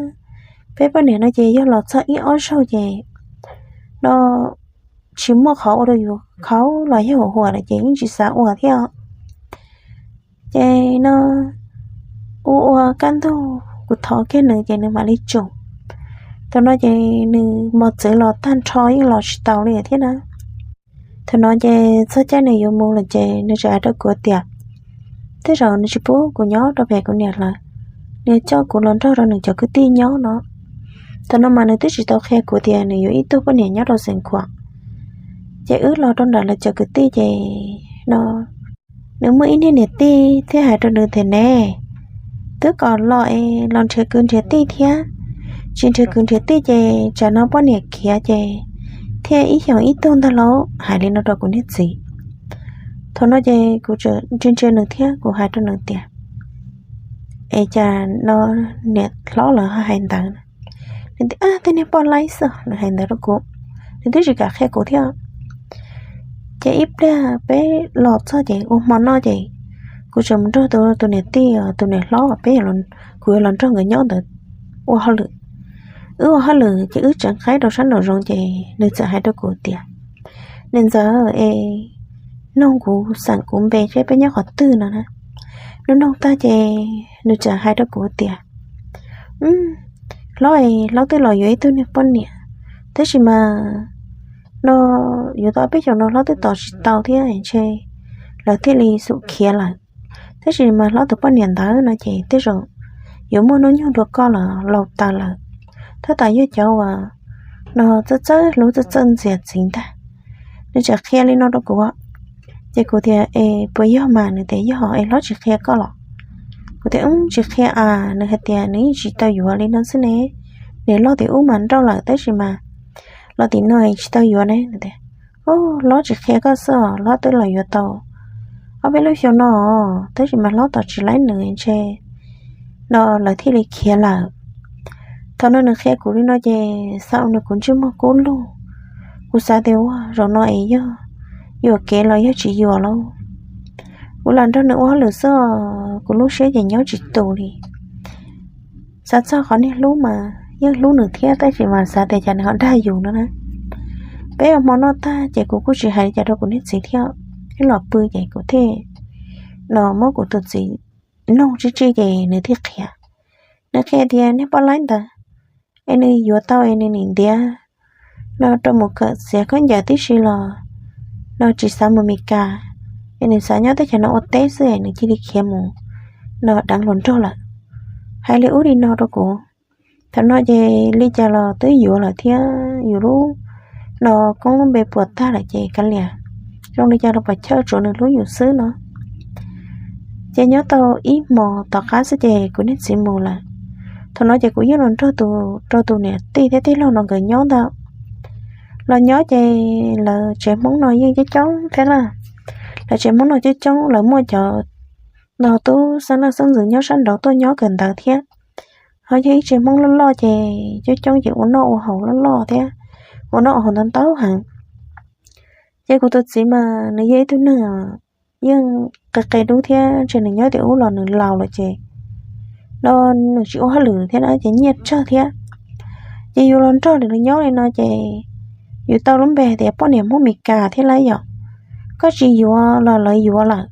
Peb poj niam no ces yog los txog ib ob zaug ces no tsis muaj qhov ua rau yus khaub los yog huam huam lawm ces yeej tsis xav ua thiab. Ces no ua ua kaj ntug kuv thov kiag nws ces nws mam li tsum. Thaum no ces nws mos txwv los tag nrho yeej los tsis tau li thiab na. Thaum no ces txog caij nws yuav mus lawm ces nws txawm hais rau kuv tias, tej zaum nws tsis pub kuv nyob rau pem kuv niam lawv, nws coj kuv los nrog rau nws cov kwv tij nyob no. Thaum no mas nws twb tsis tau qhia kuv tias nws yuav ib tug poj niam nyob rau Xeev Khuam. Ces wb los rau nram lawv cov kwv tij ces no nws muaj ib niag niam tij thiaj hais rau nws tias ne, twb kom los es los nrhiav kwv nrhiav tij thiab, tsis nrhiav kwv nrhiav tij ces tsam no poj niam khiav ces thiaj ib xyoos ib tug ntag lauj, hais li no rau kuv niag txiv. Thaum no ces kuv tseem ntsia ntsia nws thiab kuv hais rau nws tias, es cas no niam hlob lawv hais ntawd? Nws tias, tej niag poj laib xwb, nws hais ntawd rau kuv, nws twb tsis kam qhia kuv thiab. Ces ib pliag peb los txog ces ua hmo noj ces kuv tseem mus nrog tus niam tij, tus niam hlob peb, kuv yuav los nrog nkawd nyob ntawd ua hauj lwm. Wb ua hauj lwm ces wb tseem qaib rau sab nraum zoov ces nws txawm hais rau kuv tias, niam ntxawm es noog kuv xeem kuv npe seb peb nyob qhov twg no na. Nws noog tag ces nws txawm hais rau kuv tias, hlob es hlob twb los yuav ib tug niag poj niam, tab sis mas no yuav tau peb xyoos no hlob twb tos tsis tau thiab ntshe lawv thiaj li xum khiav lawm. Tab sis mas hlob tus poj niam ntawd no ces tej zaum yuav muaj hnub nyoog dua koj los laus tas lawm, tab tom yog cov uas no txawj txawj hlub txawj txawj ntxias txiv ntag. Nws txawm qhia li no rau kuv, ces kuv tias es puas yog mas? Nws tias yog es hlob tsis qhia koj los? Kuv tias tsis qhia a, nws hais tias nws yeej tsis tau yuav li no xwb ne, niam loj tim ub mas nrauj lawm tab sis mas los tim no tsis tau yuav ne. Hlob tsis qhia koj xwb os, hlob twb los yuav tau ob peb lub xyoo no tab sis mas hlob tos tsis laib nws ntshe no lawv thiaj li khiav lawm. Thaum no nws qhia kuv li no ces xa ua nws kuv ntsej muag kub lug. Kuv xav tias ua zaum no es yog yuam kev los yog tsis yuam lauj. Kuv lam nrog nws ua hauj lwm xwb, kuv lub siab ces nyob tsis tus li. Xav txog qhov niag hlub mas yeej hlub nws thiab tab sis mas xav tias cas nws ho dag yus no na. Peb ua hmo noj tag ces kuv kuj tsis hais li cas rau kuv niag txiv thiab, wb los pw ces kuv thiaj no muab kuv tus txiv noog tsib tsib ces nws thiaj qhia. Nws qhia tias niag poj laib ntawd es nws yuav tau es nws nim ntiav no rau mus kawm txiav khaub ncaws tib si los no tsis xav mus Mes Kas, es nws xav nyob teb chaws no ua teb xwb es nws cia li khiav mus no deev hluas nraug lawm. Hais li ub li no rau kuv. Thaum no ces li cas los twb yuav lawm thiab yus lub no koob lub npe puas tag lawm ces kav liam, zoo li cas los pom chawj tsuav nws hlub yus xwb no. Ces nyob tau ib hmos tom qab xwb ces kuv niag txiv mus lawm. Thaum no ces kuv yeej los nrog tus rau tus niam tij thiab tij laug no nkawd nyob ntag. Los nyob ces lawv tsev Hmoob no yeej coob coob thiab na. Lawv tsev Hmoob no coob coob, lawv muaj cov no tub xeeb leej xeeb ntxwv nyob sab nraud tuaj nyob kawm ntawv thiab. Ho yog ib tsev Hmoob loj loj ces coob coob ces ua noj ua haus loj loj thiab, ua noj ua haus ntau ntau heev. Ces kuv tus txiv mas nws yog ib tug neeg yeej qe qe dub thiab ntshe nws nyob tim ub los nws laus lawm ces no nws tsis ua hauj lwm thiab na ces nyiaj tsawg thiab. Ces yus los nrog nws nyob li no ces yus tau lub npe hais tias poj niam Hmoob Mes Kas thiab lauj yom. Koj tsis yuav los lawv yuav lawm,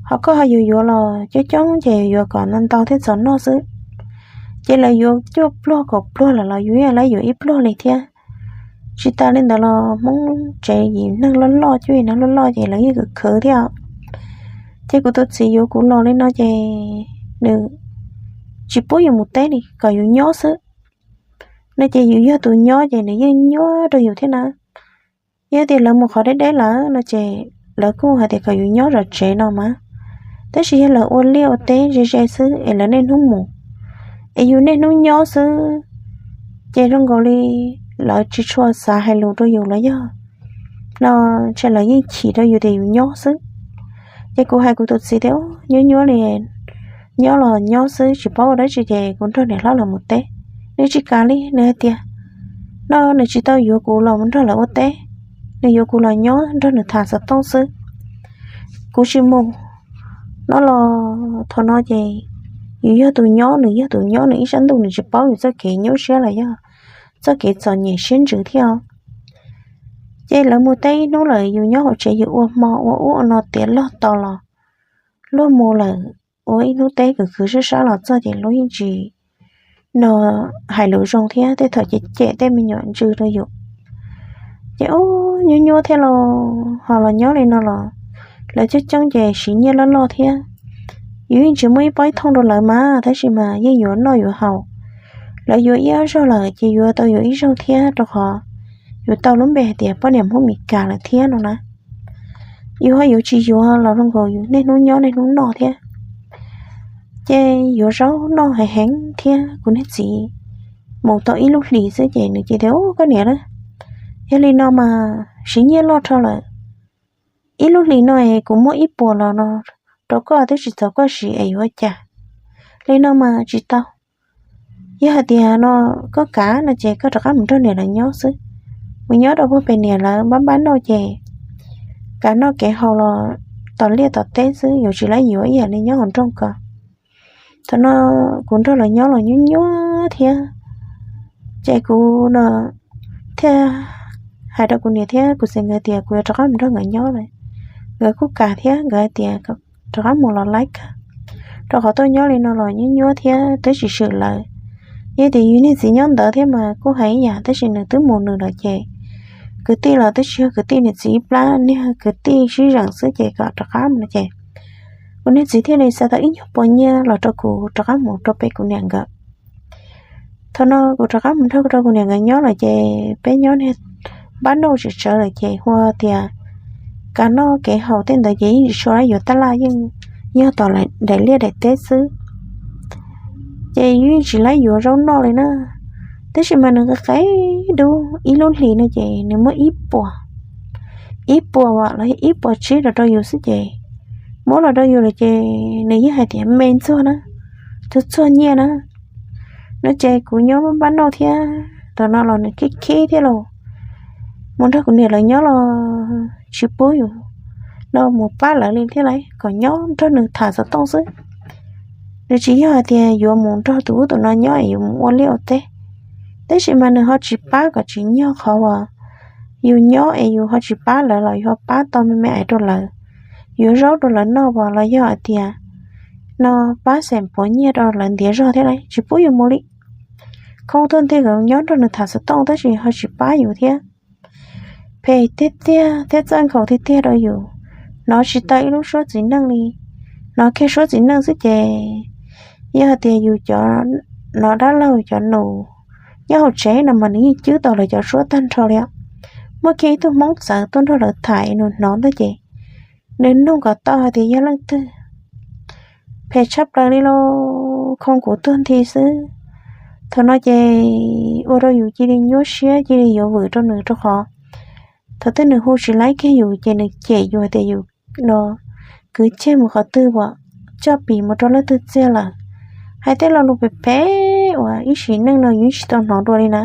ho koj ho yuav yuav los coob coob ces yuav kom ntau ntau thiab txaus noj xwb. Ces lawv yuav cuaj pluag kaum pluag lawm los yus yeej yuav ib pluag li thiab. Tsis tas li ntawd los Hmoob tsev yim neeg loj loj cuj neeg loj loj ces lawv yeej khwv khwv thiab. Ces kuv tus txiv yuav kuv los li no ces nws tsis pub yus mus teb li, kom yus nyob xwb. No ces yus yog tus nyob ces nws yeej nyuaj rau yus thiab na. Yog tias lawv mus qhov deb deb lawm no ces lawv kuj hais tias kom yus nyob zov tsev no mas. Tab sis yog lawv ua liaj ua teb ze ze xwb es lawv niaj hnub mus, es yus niaj hnub nyob xwb, ces zoo nkaus li lawv tsis tshua xav hais lus rau yus los yog no, ntshe lawv yeej chim rau yus tias yus nyob xwb. Ces kuv hais kuv tus txiv tias, Nyob nyob li, nyob los nyob xwb tsis paub ua dab tsi ces kuv nrog niam hlob lawv mus teb. Nws tsis kam li, nws hais tias no nws tsis tau yuav kuv los mus nrog lawv ua teb, nws yuav kuv los nyob nrog nws tham xov tooj xwb, kuv tsis mus. No los thaum no ces yus yog tus nyob, nws yog tus nyob, nws ib sab ntuj nws tsis paub nws txoj kev nyuaj siab los yog txoj kev txom nyem siab ntsws thiab. Ces lawv mus teb ib hnub lawm, yus nyob hauv tsev yus ua hmo ua ub ua no tiav log to los luag mus lawm, ua ib hnub teb khwv khwv sab sab los txog ces luag yeej tsis no hais lus zoo thiab tej thaum cem cem tej me nyuam ntsws rau yus. Ces ub, nyuaj nyuaj thiab los ho los nyob li no los lawv coob coob ces siv nyiaj loj loj thiab. Yus yeej tsis muaj ib pob ib thooj rau lawv mas tab sis mas yeej yuav noj yuav haus. Lawv yuav ib ob zaug lawm ces yuav tau yuav ib zaug thiab rau qhov yus tau lub npe hais tias poj niam Hmoob Mes Kas lawm thiab no na. Yus ho yuav tsis yuav los zoo nkaus yus niaj hnub nyob niaj hnub noj thiab. Ces yuav zaub noj heev heev thiab kuv niag txiv mus tau ib lub hlis xwb ces nws cia tias, Ub, koj niam na, yog li no mas siv nyiaj loj rho lawm. Ib lub hlis no es kuv muab ib puas los no rau koj twb tsis txaus koj siv es yuav ua cas? Li no mas tsis tau. Yog hais tias no koj kav no ces koj rov qab mus nrog niam lawv nyob xwb, mus nyob rau puag pem niam lawv npab npab noj ces kav noj kev haus los tom liaj tom teb xwb, yuav tsis laib yuav ib yam li nyob hauv nroog ko. Thaum no kuv nrog lawv nyob los nyuaj nyuaj thiab. Ces kuv no thiaj hais rau kuv niam thiab kuv txiv nkawd tias kuv yuav rov qab mus nrog nkawd nyob lawm. Nkawd kuj kam thiab, nkawd hais tias rov qab mus los laib kawg, rau qhov tuaj nyob li no los nyuaj nyuaj thiab twb tsis swm lawv. Yog tias yus niag txiv nyob ntawd thiab mas kuj hais ib yam, tab sis nws twb mus nws lawm ces kwv tij los twb tsis yog kwv tij, niam txiv ib plab niag kwv tij sib zeem xwb ces kom rov qab mus no ces kuv niag txiv thiaj li xa tau ib nyuag puas nyiaj los rau kuv rov qab mus rau peb kuv niam nkawd. Thaum no kuv rov qab mus nrog rau kuv niam nkawd nyob lawm ces peb nyob niag npab noj tsis tsawv lawm ces hu tias kav noj kev haus tej ntawd ces yeej tsis tshua yuav taj laj, yeej yog tom daim liaj daim teb xwb. Ces yeej tsis laib yuav zaub noj li na. Tab sis mas nws qe qe dub, ib lub hlis no ces nws muab ib puas, ib puas los yog ib puas tsib los rau yus xwb ces muab los rau yus lawm ces nws yeej hais tias me ntxuag na, txuag txuag nyiaj na. No ces kuv nyob npab noj thiab, thaum no los nws khib khib thiab los mus nrog kuv niam lawv nyob los tsis pub yus no mus pab lawv li thiab lauj, kom nyob nrog nws tham xov tooj xwb. Nws tsis yog hais tias yuav mus nrog tus ub tus no nyob es yuav mus ua liaj ua teb, tab sis mas nws ho tsis pab kom tsim nyog qhov uas yus nyob es yus ho tsis pab lawv los yus ho pab tau me me ais rau lawv, yuav zaub rau lawv noj los yog hais tias no pab xeem puav nyiaj rau lawv ntiav zog thiab lauj, tsis pub yus mus li. Khoob tuag nti kom nyob nrog nws tham xov tooj tab sis ho tsis pab yus thiab. Phem tiag tiag thiab txawj nkhaus tiag tiag rau yus, hnov tsis tau ib lub suab txiv neej li. Hnov kiag suab txiv neej xwb ces yog hais tias yus cov no dab laug cov nus nyob hauv tsev no mas nws yeej cwb tau lawv cov suab tag nrho li. Muaj kiag ib tug Hmoob txawv tuaj nrog lawv tham es nws hnov ntawd ces nws nug kom tau hais tias yog leej twg. Phem tshaj plaws li lauj, khoo kuv tuag nthi xwb. Thaum no ces ua rau yus cia li nyuaj siab, cia li yuav vwm rau nws rau qhov thaum twg nws hu tsis laib kiag yus ces nws cem yus hais tias yus no kwv ceg mus qhov twg uas coj pim mus rau leej twg txiag lawm. Hais tej lo lus phem phem uas ib sim neej no yus tsis tau hnov dua li na.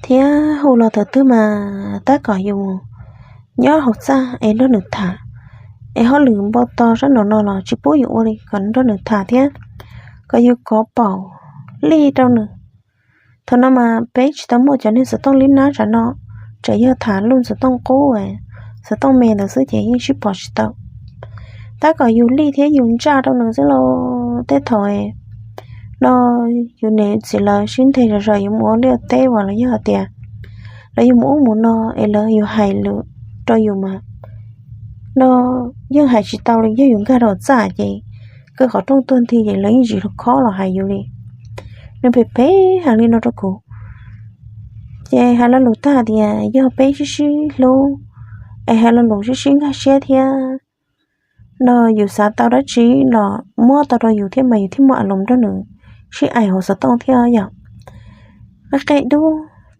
Thiab hu los thaum twg mas tab kom yus nyob hauv txaj es nrog nws tham, es hauj lwm npau taws sab nraum no los tsis pub yus ua li, kom nrog nws tham thiab kom yus kov paum lij rau nws. Thaum no mas peb tsis tau muaj cov niag xov tooj lib nab tsam no, tseem yog tham lub xov tooj qub, xov tooj me ntawd xwb ces yeej sib pom tsis tau. Tab kom yus lij thiab yus ntsaj rau nws xwb lauj. Tej thaum no yus niam txiv lawv sib nteg zom zaws yuav mus ua liaj teb uas los yog hais tias lawv yuav mus ub mus no es lawv yuav hais lus rau yus mas no yeej hais tsis tau li, yog yus nkag rau txaj ces kaw qhov rooj tuag nthi ces lawv yeej tsis khob los hais yus li. Nws phem phem heev li no rau kuv. Ces hais lo lus tag tias yog peb sib sib hlub es hais lo lus sib sib nkag siab thiab no yus xav tau dab tsi los muab tau rau yus thiab mas yus thiaj muaj a loos nrog nws sib aim hauv xov tooj thiab yom. Qe qe dub,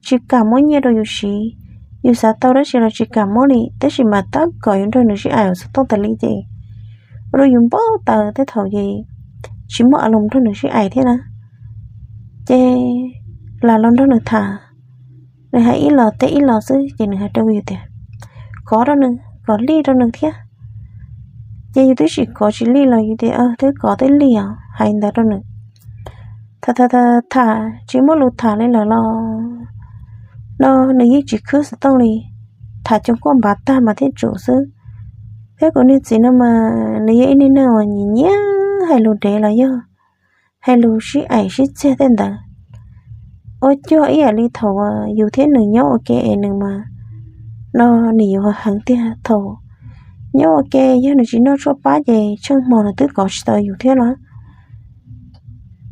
tsis kam muab nyiaj rau yus siv, yus xav tau dab tsi los tsis kam muab li, tab sis mas tab kom yus nrog nws sib aim hauv xov tooj tas li ces ua rau yus npau taws tej thaum ces tsis muaj a loos nrog nws sib aim thiab na. Ces lam los nrog nws tham, nws hais ib los teb ib los xwb ces nws hais rau yus tias kov rau nws, kov lij rau nws thiab. Ces yus twb tsis kov tsis lij los yus tias twb kov twb lij os, hais ntawd rau nws. Tham tham tham tham tsis muaj lus tham li lawm los no nws yeej tsis khwb xov tooj li, tham coom kuaj npav tag mas thiaj tsum xwb. Thiab kuv niag txiv no mas nws yog ib niag neeg uas nyiam nyiam hais lus dev los yog hais lus sib aim sib txiag tej ntawd. Ua cuag ib yam li thaum yus thiab nws nyob ua ke es nws mas no nws yuav heev tiag. Thaum nyob ua ke yog nws tsis noj tshuaj pab ces tsheej hmo nws twb kov tsis tau yus thiab los.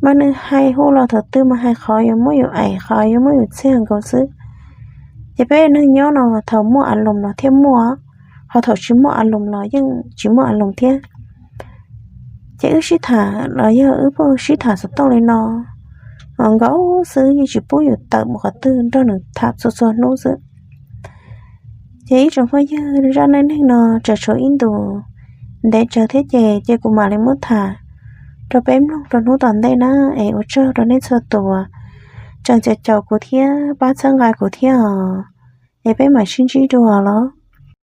Mas nws hais hu los thaum twg mas hais qhov yuav muab yus aim, qhov yuav muab yus txiag nkaus xwb. Ces peb neeg nyob no thaum muaj a loos los thiaj muaj, ho thaum tsis muaj a loos los yeej tsis muaj a loos thiab. Ces wb sib tham los yog wb pheej sib tham xov tooj li no nkaus xwb, yeej tsis pub yus tawm mus qhov twg, nrog nws tham txhua txhua hnub xwb. Ces ib tsoom phooj ywg, zaj neej neeg no tseem tshuav ib ntus ntev tsawv thiab ces, ces kuv mam li muab tham rau peb mloog rau hnub tom ntej na. Es ua tsaug rau nej txhua tus uas tseem caum kuv thiab pab txhawb nqa kuv thiab os. Es peb mam sib ntsib dua los.